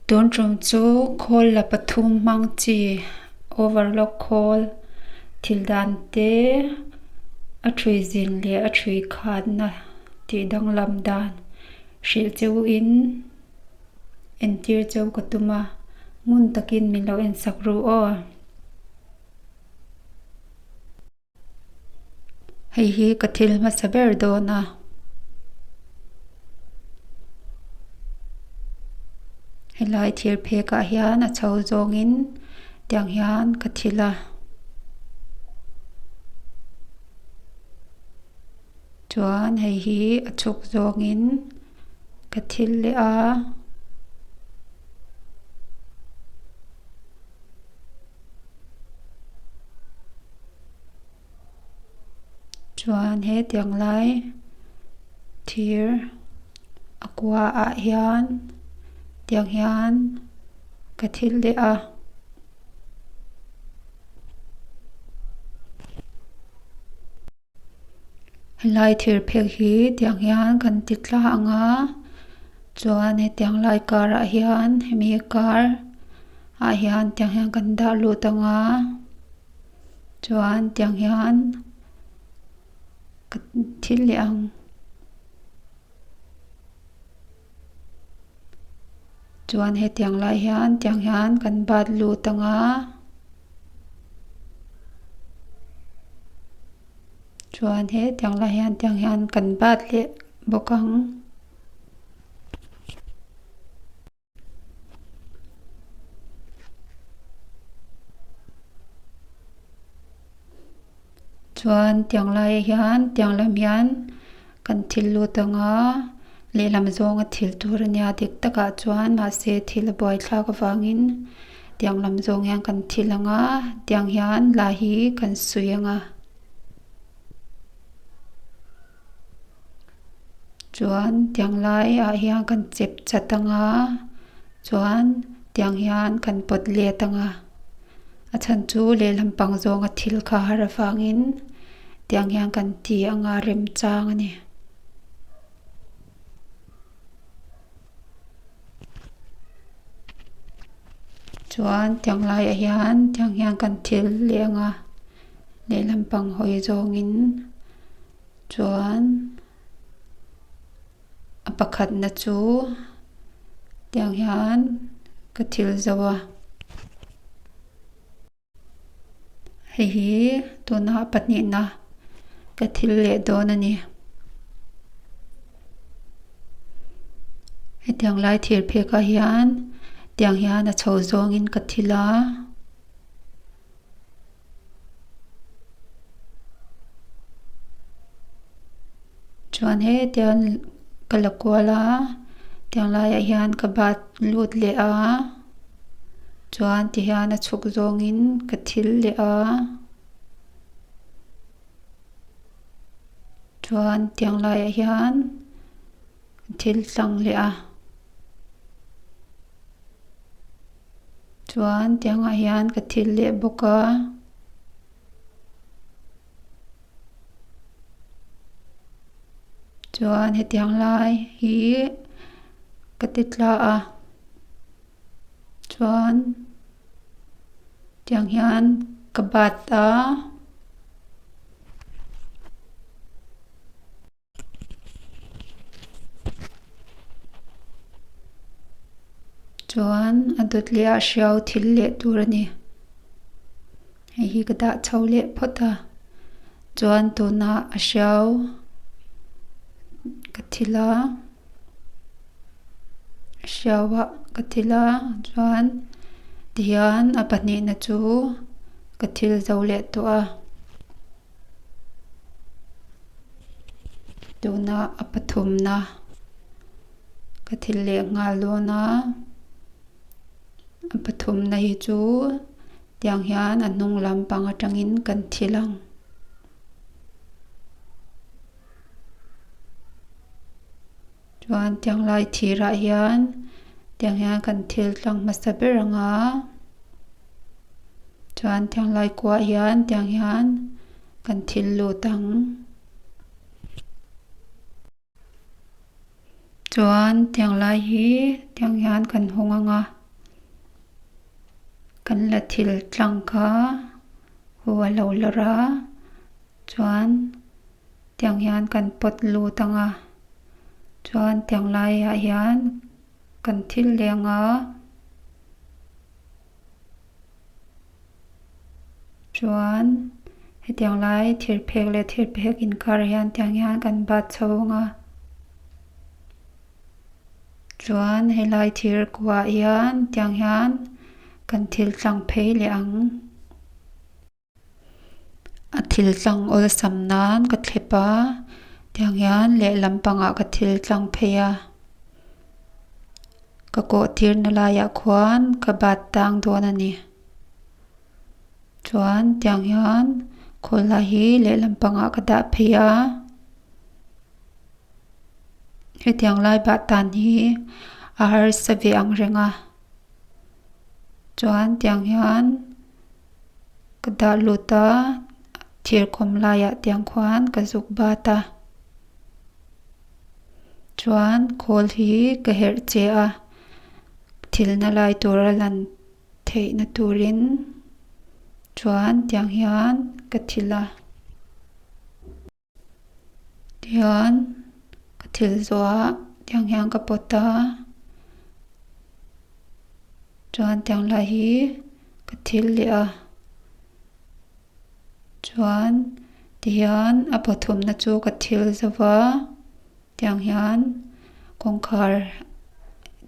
Tun tum chu khawl la pathum hmang chi overlock khawl thil dan te a thui zin leh a thui khatna tih danglam dan hrilh cheu in entir cheu ka tum a ngun takin min lo ensak ru aw. Hei hi ka thil hmasa ber dawn a. Helai thir phek ah hian a chho zawngin tiang hian ka thil a. Chuan hei hi a chhuk zawngin ka thil leh a. Chuan he tiang lai thir a kua ah hian tiang hian ka thil leh a. Helai thir phek hi tiang hian kan ti tla ang a chuan hetiang lai karah hian hemi kar ah hian tiang hian kan dah lut ang a chuan tiang hian ka thil leh ang. Chuan hetiang lai hian tiang hian kan bat lut ang a. Chuan hetiang lai hian tiang hian kan bat leh bawk ang. Chuan tiang laiah hian tiang lam hian kan thil lut ang a lehlam zawnga thil tur a nia dik takah chuan mahse thil a buaithlak avangin tiang lam zawng hian kan thil ang a tiang hian la hi kan suih ang a. Chuan tiang laiah hian kan chep chat ang a chuan tiang hian kan pawt let ang a a chhan chu lehlam pang zawnga thil kha har avangin tiang hian kan ti ang a remchang a ni. Chuan tiang laiah hian tiang hian kan thil leh ang a lehlam pang hawi zawngin. Chuan a pakhatna chu tiang hian ka thil zo a. Hei hi tuna pahnihna ka thil leh dawn a ni. Hetiang lai thir phek ah hian tiang hian a chho zawngin ka thil a. Chuan hetiang ka la kual a tiang laiah hian ka bat lut leh a chuan tihian a chhuk zawngin ka thil leh a chuan tiang laiah hian thil tlang leh a. Chuan tiangah hian ka thil leh bawk a. Chuan hetiang lai hi ka ti tla a. Chuan tiang hian ka bat a. Chuan a dawt leh ah hriau thil leh tur a ni. Hei hi ka dah chho leh phawt a. Chuan tunah a hriau ka thil a. A hriau ah ka thil a chuan tihian a pahnihna chu ka thil zo leh tawh a. Tuna a pathumna ka thil leh nghal dawn a a pathumna hi chu tiang hian a hnung lampang atangin kan thil ang. Chuan tiang lai thirah hian tiang hian kan thil tlang hmasa ber ang a chuan tiang lai kuah hian tiang hian kan thil lut ang. Chuan tiang lai hi tiang hian kan hawng ang a. Kan la thil tlang kha hu a lo lawr a chuan tiang hian kan pawt lut ang a chuan tiang laiah hian kan thil leng a chuan hetiang lai thir phek leh thir phek inkar hian tiang hian kan bat chho ang a. Chuan helai thir kuah hian tiang hian kan thil tlang phei leh ang. A thil tlang awlsam nan ka thlep a, tiang hian lehlam pangah ka thil tlang phei a. Ka kawh tirna laiah khuan ka bat tang dawn a ni. Chuan tiang hian khawl lai hi lehlam pangah ka dah phei a. Hetiang lai bah tan hi a harsa ve ang reng a chuan tiang hian ka dah lut a thir kawm laiah tiang khuan ka zuk bat a chuan khawl hi ka herh che a thil na lai tur a lan theihna turin chuan tiang hian ka thil a. Tihian ka thil zawh ah tiang hian ka pawt a chuan tiang lai hi ka thil leh a chuan tihian a pathumna chu ka thil zo va tiang hian kawngkhar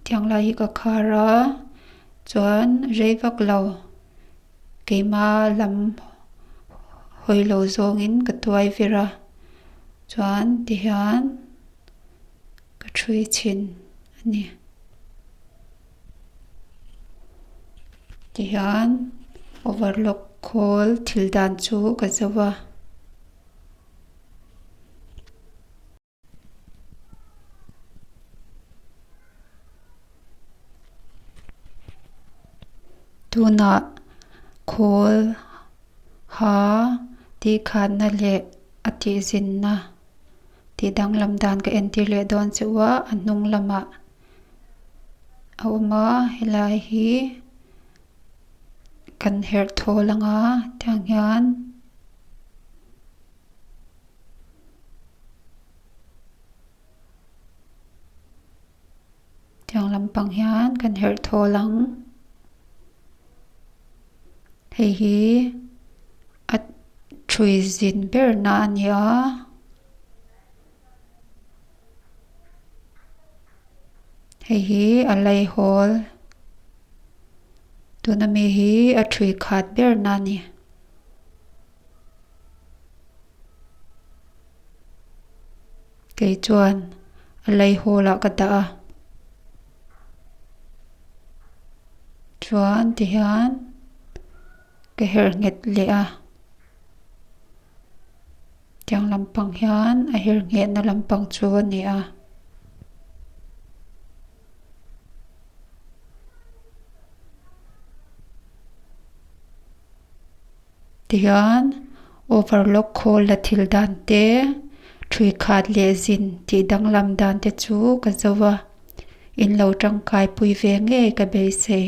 tiang lai hi ka khar a chuan rei vak lo. Keima lam hawi lo zawngin ka tuai vir a, chuan tihian ka thui chhin a ni. Tihian overlock khawl thil dan chu ka zo a. Tunah khawl ha tih khatna leh a tih zinna tih danglam dan ka entir leh dawn che u a, a hnung lamah a awm a helai hi kan herh thawl ang a tiang hian. Tiang lampang hian kan herh thawl ang. Hei hi a thui zin ber na a ni a. Hei hi a laihawl tuna mi hi a thui khat ber na a ni. Kei chuan a lei hawl ah ka dah a chuan tihian ka herh nghet leh a tiang lampang hian a herh ngheh na lampang chu a ni a. Tihian overlock khawl la thil dan te thui khat leh zin tih danglam dan te chu ka zo a in lo tangkai pui ve ngei ka beisei.